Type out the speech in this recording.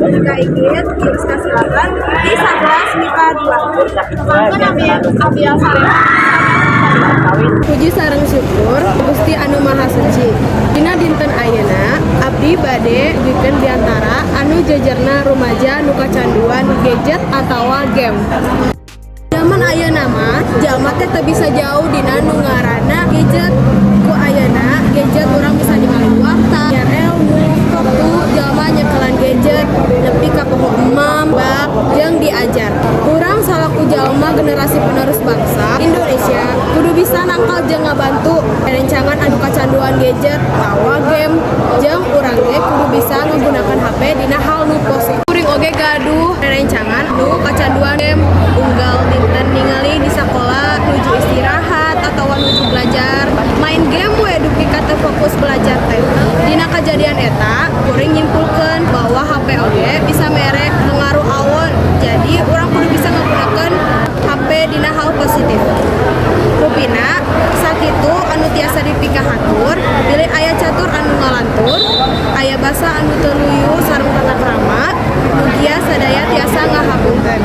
Jika ingin Juruska Selatan di 11 MIPA 2. Tepangkeun, abi abi asal Puji sareng syukur Gusti Anu Maha Suci. Dina dinten ayeuna abdi bade dugikeun biantara anu jejerna rumaja nu kacanduan gadget atawa game. Zaman ayeuna mah jalma teh teu bisa jauh dina nu ngaranna gadget. Ku ayeuna gadget urang bisa ningali warta, nyiar ilmu, waktu jalma nyekelan gadget nepi ka poho emam, bak jeung diajar. Urang salaku jalma generasi penerus bangsa Indonesia kudu bisa nangkal jeung ngabantu rencangan anu kacanduan gadget atawa game, jeung urang ge kudu bisa menggunakan HP dina hal nu positif. Kuring oge gaduh rerencangan nu kacanduan game. Unggal dinten ningali di sakola nuju istirahat atau nuju belajar main game we dupi ka teu fokus belajar teh. Dina kajadian eta kuring nyimpulkeun bahwa HP oge bisa mere pengaruh awon, jadi urang kudu bisa ngagunakeun HP dina hal positif. Rupina sakitu anu tiasa dipikahatur. Bilih aya catur anu ngalantur, aya basa anu teu luyu sareng tata krama, mugia sadaya tiasa ngahapunten.